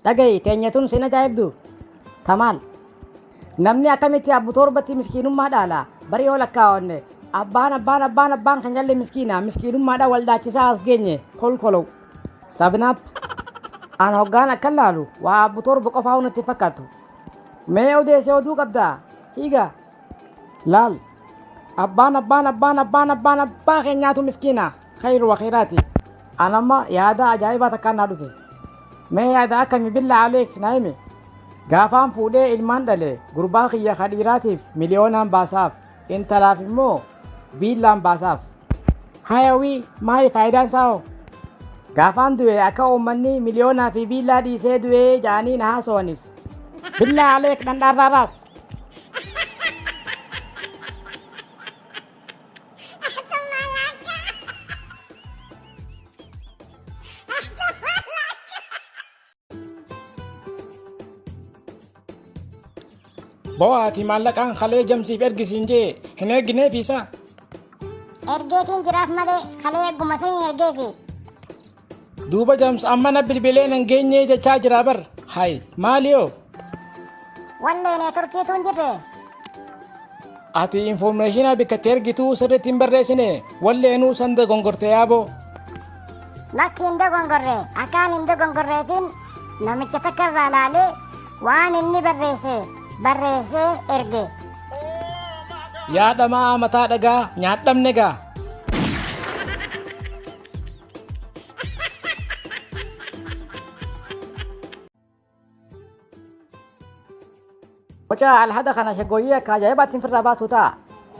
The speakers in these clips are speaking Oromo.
Dhaga'i teenya tun sin ajaa'ibdu? Ta maal? Namni akkamitti abbu torbatti miskiinummaa dhaala? Bari yoo lakkaawanne abbaan abbaan abbaan abbaan kan jalle miskiina miskiinummaadhaan wal dhaachisaa as geenye kolkolow. Sabinaap. An hoggaan akkan laalu waa abbu torba qofaa natti fakkaattu. Mee odeesse oduu qabdaa? Hiiga. Laal. Abbaan abbaan abbaan abbaan abbaan abbaa keenyaatu miskiina. Khayru wa khayraati. An amma yaada ajaa'ibaa takkaan naa dhufe. Mee yaada akkami billaa aleek naa himi. Gaafaan fuudhee ilmaan dhale gurbaa kiyya ka dhiiraatiif miliyoonaan baasaaf intalaaf immoo viillaan baasaaf. Hayawii maali faayidaan isaa hoo? Gaafaan du'e akka uummanni miliyoonaa fi viillaa dhiisee du'ee ja'anii na haasawaniif. Billaa aleek dhandhaarraa raas. Boo ati maallaqaan kalee jamsiif ergi siin jee hin ergineefi isaa. Ergeetiin jiraaf malee kalee egguma saniin ergeefi. Duuba jams amma na bilbilee nan geenyee jechaa jira bar. Hay maali hoo? Wallee neetorkiitu hin jirre. Ati infoormeeshinaa bikka itti ergituu sirriitti hin barreessine walleenuu san dogongorte yaaboo. Lakki hin dogongorre akkaan hin dogongorreefin namicha takka irraa laalee waan inni barreesse barreessee erge. Yaa dhama'aa mataa dhagaa nyaadhamne gaa. Mucaa alhada kana shaggooyyee akka ajaa'ibaatti firraa baasuu ta'a.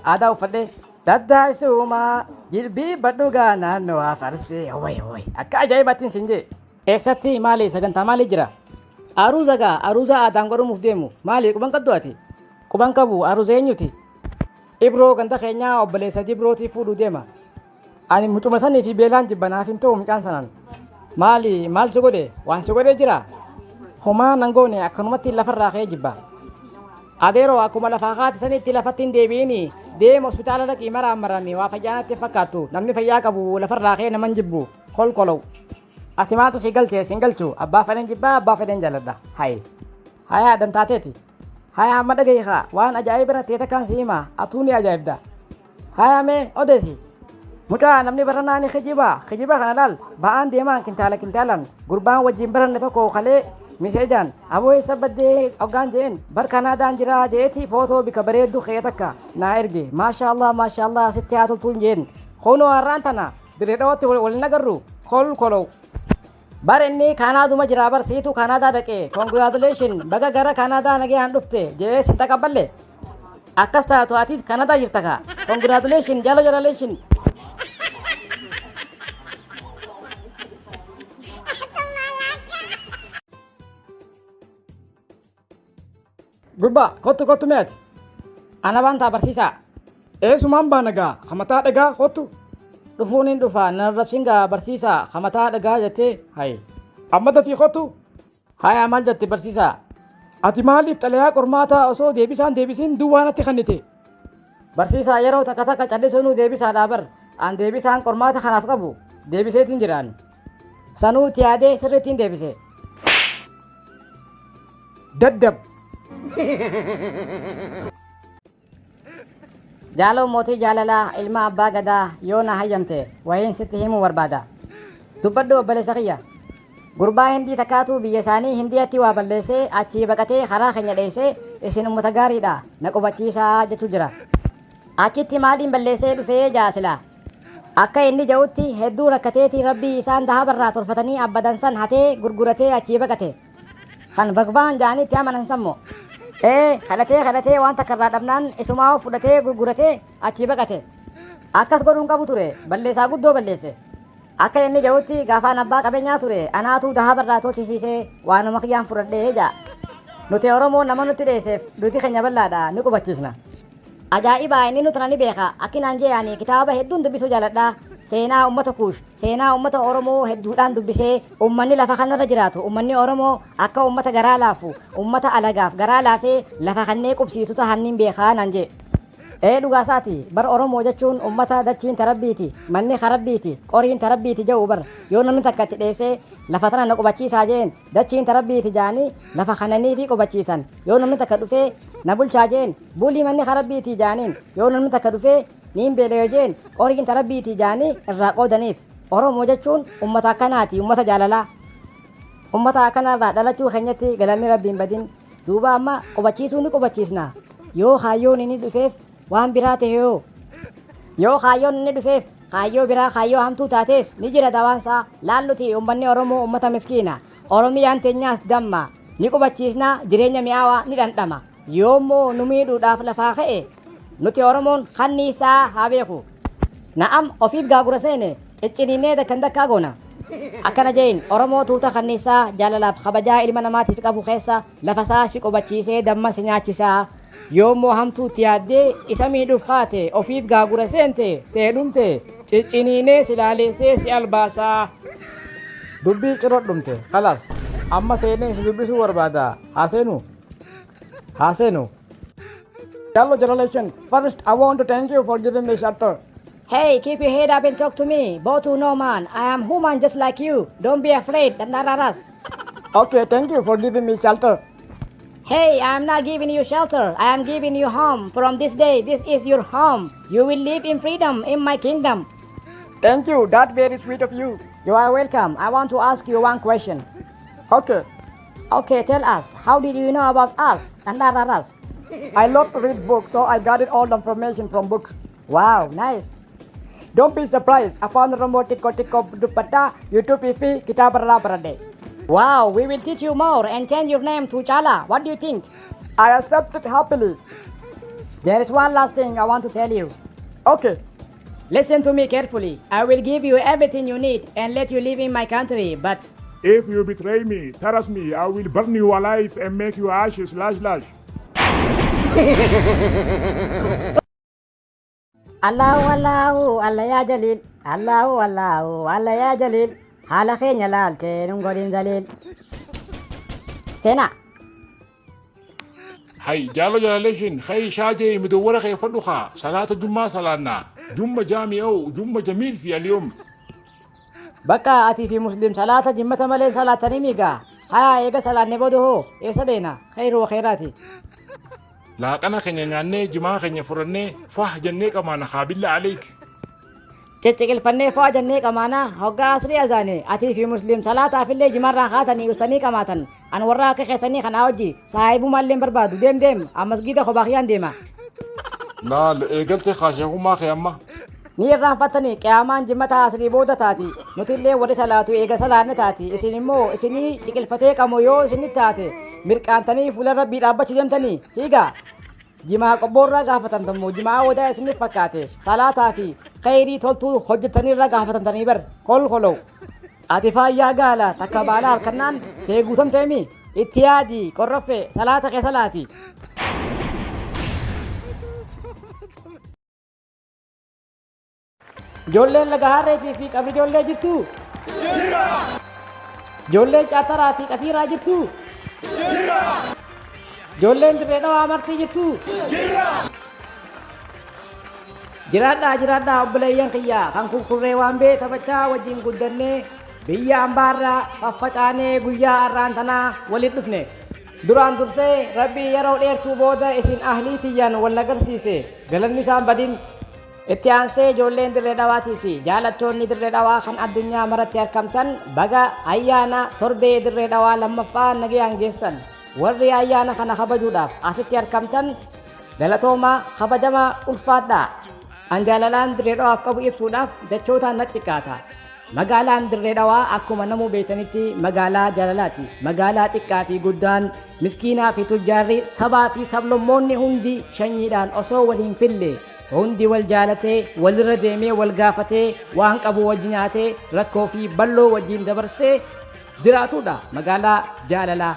Aadaa uffadhee. Daddaa isuumaa jilbii badhugaa naannoo afarsee way way akka ajaa'ibaatti sin jee. Eessatti maali sagantaa maalii jira? Aruuza gaa aruuza aadaan godhamuuf deemu maali quban qabdu ati? Quban qabu aruuza eenyuti? Ibroo ganda keenyaa obboleessa Jibrootii fuudhuu deema. Ani mucuma sanii fi beelaan jibba naaf hin ta'u mucaan sanaan. Maali maal si godhe waan si godhee jira? Homaa nan goone akkanumatti lafarraa ka'ee jibba. Adeeroo akkuma lafaa kaate sanitti lafatti hin deebi'ini deem hospitaala dhaqii maraan marami waa fayyaa natti hin fakkaattu namni fayyaa qabu lafarraa ka'ee naman jibbu kolkolow. Ati maaltu si galche sin galchu abbaa fedhen jibbaa abbaa fedhen jaaladha hayi. Hayaa dantaateeti. Haya amma dhagahi kaa waan ajaa'iba natti ta'e takkaan si hima atuu ni ajaa'ibda. Haya mee odeessi. Mucaa namni baranaa ni kijiba kijiba kana laal ba'aan deemaan kintaala kintaalaan gurbaan wajjin baranne tokko kalee miseejaan aboo eessa baddee hoggaan je'een bar Kanaadaan jira je'eeti footoo bika bareeddu kee takka naa erge maashaallah maashaallah sitti haa toltuun je'een kunoo har'aan tana dirree dhawatti wal hin agarru kol kolow. Bar inni Kaanaaduma jira bar siitu Kaanaadaa dhaqe congratulation baga gara Kaanaadaa nagayaan dhufte jedhee sin taqabballe akkas taatu atis Kaanaadaa jirta kaa congratulation jalo jalalation. Gurbaa kottu kottu mee ati. Ana baantaa barsiisaa. Eesumaan baana gaa hamataa dhagaa kottu. Dhufuun hin dhufa nan arrabsin gaa barsiisaa hamataa dhagaa jettee hayi. Amma dafii kottu. Haya maal jette barsiisaa. Ati maaliif xalayaa qormaataa osoo deebisaan deebisin duwwaa natti kennite? Barsiisaa yeroo takka takka callisuunuu deebisaadhaa bar an deebisaan qormaata kanaaf qabu deebiseetiin jiraan. Sanuu itti yaadee sirriittiin deebise. Daddab. Jaaloo mootii jaalalaa ilma abbaa gadaa yoo na hayyamte wayiin sitti himuu barbaada. Dubbadhu obboleessa kiyya. Gurbaa hindii takkaatu biyya isaanii hindiyatti waa balleessee achii baqatee karaa keenya dheessee isin ummata gaariidha na qubachiisaa jechuu jira. Achitti maaliin balleessee dhufee ja'a silaa. Akka inni ja'utti hedduu rakkateeti rabbii isaan dahabarraa tolfatanii abbadan san hatee gurguratee achii baqate. Kan Bhagvaan ja'anii itti amanan san moo? Ee, kadhatee kadhatee waan takka irraa dhabnaan isumaa'uu fudhatee gurguratee achii baqate. Akkas godhuu hin qabu ture, balleessaa guddoo balleesse. Akka inni ja'utti gaafaan abbaa qabeenyaa ture anaatuu dahaba irraa tolchisiisee waanuma kiyyaan fudhadhee ja'a. Nuti Oromoon nama nutti dheesseef duuti keenya bal'aadha ni qubachiisna. Ajaa'iba inni nu tana ni beeka akki naan jee ani kitaaba hedduun dubbisuu jaaladha seenaa ummata kuush seenaa ummata oromoo hedduudhaan dubbisee ummanni lafa kanarra jiraatu ummanni oromoo akka ummata garaa laafu ummata alagaaf garaa laafee lafa kannee qubsiisu tahan nin beekaa naan jee. Ee, dhugaasaati. Bar Oromoo jechuun ummata dachiin tarabbiiti, manni karabbiiti, qoriin tarabbiiti jedhu bar. Yoo namni takka itti dheessee lafa tana na qubachiisaa jeen, dachiin tarabbiiti jaanii lafa kananii fi qubachiisan. Yoo namni takka dhufee na bulchaa jeen, bulii manni karabbiiti jaaniin. Yoo namni takka dhufee niin beelayo jeen, qoriin tarabbiiti jaanii irraa qoodaniif. Oromoo jechuun ummata akkanaati, ummata jaalalaa. Ummata akkanarraa dhalachuu keenyatti galanni Rabbiin badin. Duuba amma qubachiisuu ni qubachiisna. Yoo kaayyoon inni dhufeef waan biraa ta'e hoo? Yoo kaayyoon inni dhufeef kaayyoo biraa, kaayyoo hamtuu taates, ni jira dawaansaa. Laalluti, ummanni Oromoo ummata miskiina. Oromiyaan teenyaas damma. Ni qubachiisna, jireenya mi'aawaa ni dhandhama. Yoommoo nu miidhuudhaaf lafaa ka'e, nuti Oromoon kanniisaa haa beeku. Na'am, ofiif gaagura seene cicciniinee dakkan dakkaa goona. Akkana jeen, Oromoo tuuta kanniisaa jaalalaaf kabajaa ilma namaatiif qabu keessa lafasaa si qubachiisee damma si nyaachisaa. Yoommoo hamtuutti yaaddee isa miidhuuf kaate, ofiif gaagura seente tee dhumte, cicciniinee si laaleessee si albaasaa. Dubbii ciroo dhumte. Khalaas. Amma seenee si dubbisuu barbaada. Haa seenu. Haa seenu. Hello, Generation. First, I want to thank you for giving me shelter. Hey, keep your head up and talk to me. Bow to no man. I am human just like you. Don't be afraid. Dandararas. Okay, thank you for giving me shelter. Hey, I am not giving you shelter. I am giving you home. From this day, this is your home. You will live in freedom in my kingdom. Thank you. That's very sweet of you. You are welcome. I want to ask you one question. Okay. Okay, tell us. How did you know about us? Dandararas. I love to read books, so I got it all the information from books. Wow, nice. Don't be surprised. Afaan Oromoo xiqqoo xiqqoo dubbadhaa, YouTube fi kitaaba irraa baradhe. Wow, we will teach you more and change your name to Chala. What do you think? I accept it happily. There is one last thing I want to tell you. Okay. Listen to me carefully. I will give you everything you need and let you live in my country, but If you betray me, trust me, I will burn you alive and make you ashes, slash slash. Allahu Allahu Allah yaa Jaliil, Allahu Allahu Allah yaa Jaliil, haala keenya laaltee nun godhin zaliil. Seenaa. Hay jaalo jaalaleshin hay shaajee مدورة خي فدوخا صلاة الجمعة صلانا جمعة جامع أو جمعة جميل في اليوم. Bakka atii fi Muslim salaata jimmata malee salaatanii miigaa. Haa, eega salaanne booda hoo eessa deena? Khayru wa khayraati. Laaqana keenya nyaannee, jimaa keenya furannee, fah jennee qamaana haa, billa aleek. Cicciqilfannee fo'a jennee qamaanaa. Hoggaa asrii azaane atii fi Muslim salaataafillee jimarraa kaatanii ussanii qamaatan. An warra akka keessanii kanaa hojii saahibumaallee hin barbaadu. Deem deem, amma masgiida kophaa kiyyaan deema. Laal, eegalte kaasheekummaa kee amma. Ni irraanfattanii, qiyaamaan jimmata asrii booda taati. Nutillee warri salaatu eega salaanne taati. Isin immoo isinii ciqilfatee qamu yoo isinit taate mirqaantanii fuula Rabbii dhaabbachuu deemtanii hiigaa. Jimaa qobboorraa gaafatamtammoo jimaa wadaa isiniif fakkaate? Salaataa fi khayrii toltuu hojjettaniirraa gaafatamtanii bar kol kolow. Ati faayyaa gaala takka baala harkannaan tee guutamteemi itti yaadi, qorroffe salaata kee salaati. Ijoolleen laga harreetii fi qabri ijoollee jirtu? Ijoolleen caataraa fi qafiiraa jirtu? Ijoolleen Dirree Dhawaa martii jirtu? Jiraadhaa, jiraadhaa, obboleeyyan kiyya kan kurkurree waan bee taphachaa wajjin guddannee biyya ambaarraa faffacaanee guyyaa har'aan tanaa walitti dhufne. Duraan dursee Rabbii yeroo dheertuu booda isin ahlii tiyyaan wal agarsiise galanni isaan badin. Itti aansee ijoolleen Dirree Dhawaatii fi jaalattoonni Dirree Dhawaa kan addunyaa maratti argamtan, baga ayyaana torbee Dirree Dhawaa lammaffaa nagayaan geessan. Warri ayyaana kana kabajuudhaaf asitti argamtan galatoomaa, kabajamaa, ulfaadhaa. An jaalalaan Dirree Dhawaaf qabu ibsuudhaaf jechootaan natti xiqqaata. Magaalaan Dirree Dhawaa akkuma namuu beektanitti magaalaa jaalalaati. Magaalaa xiqqaa fi guddaan, miskiinaa fi tujjaarri, sabaa fi sablommoonni hundi shanyiidhaan osoo wal hin fille hundi wal jaalatee, walirra deemee, wal gaafatee, waan qabu wajji nyaatee, rakkoo fi balloo wajjin dabarsee jiraatudha. Magaalaa jaalalaa.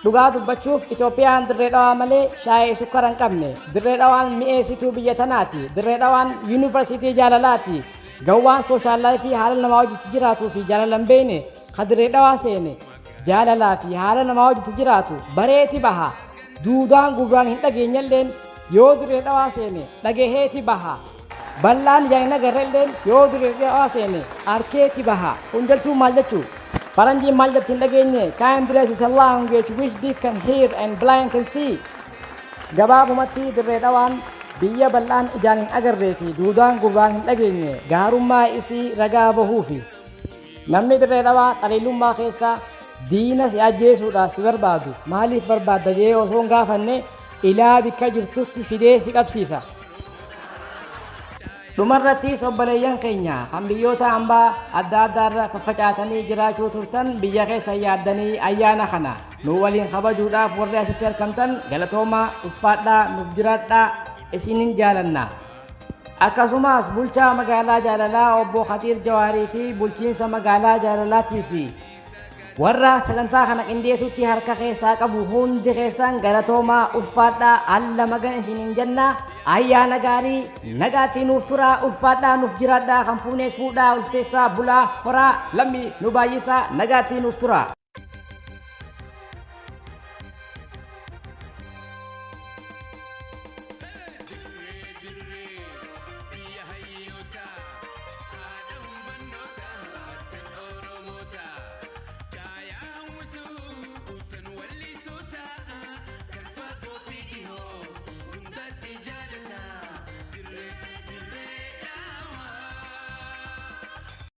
Dhugaa dubbachuuf Itoophiyaan Dirree Dhawaa malee shaayee sukkara hin qabne. Dirree Dhawaan mi'eessituu biyya tanaati. Dirree Dhawaan yuunivarsiitii jaalalaati. Gawwaan social life, haala namaa wajjitti jiraatuu fi jaalala hin beekne ka Dirree Dhawaa seene jaalalaa fi haala namaa wajjitti jiraatu bareeti baha. Duudaan gurraan hin dhageenyalleen yoo Dirree Dhawaa seene dhagaheeti baha. Bal'aan ijaan hin agarre illeen yoo Dirree Dhawaa seene arkeeti baha. Kun jechuun maal jechuu? Faranjiin maal jetti hin dhageenye? "Kindness is a language which deaf can hear and blind can see." Gabaabumatti, Dirree Dhawaan biyya bal'aan ijaan hin agarree fi duudaan gurraan hin dhageenye gaarummaa isii ragaa bahuufi. Namni Dirree Dhawaa xaliilummaa keessa diina si ajjeesuudhaaf si barbaadu maaliif barbaadda jee osoo hin gaafanne ilaa bikka jirtutti fidee si qabsiisa. Dhumarrattis, obboleeyyan keenya kan biyyoota hambaa adda addaarra faffacaatanii jiraachuu turtan, biyya keessa yaaddanii ayyaana kana nu waliin kabajuudhaaf warri asitti argamtan, galatoomaa, ulfaadhaa, nuuf jiraadhaa, isinin jaalanna. Akkasumas bulchaa magaalaa Jaalalaa obbo Khadiir Jawaarii fi bulchiinsa magaalaa Jaalalaatii fi warra sagantaa kana qindeessutti harka keessaa qabu hundi keessan galatoomaa, ulfaadhaa, alla magan isinin jenna. Ayyaana gaarii, nagaatti nuuf turaa, ulfaadhaa, nuuf jiraadhaa. Kan fuunees fuudhaa, ulfeessaa, bulaa, horaa, lammii nu baay'isaa, nagaatti nuuf turaa.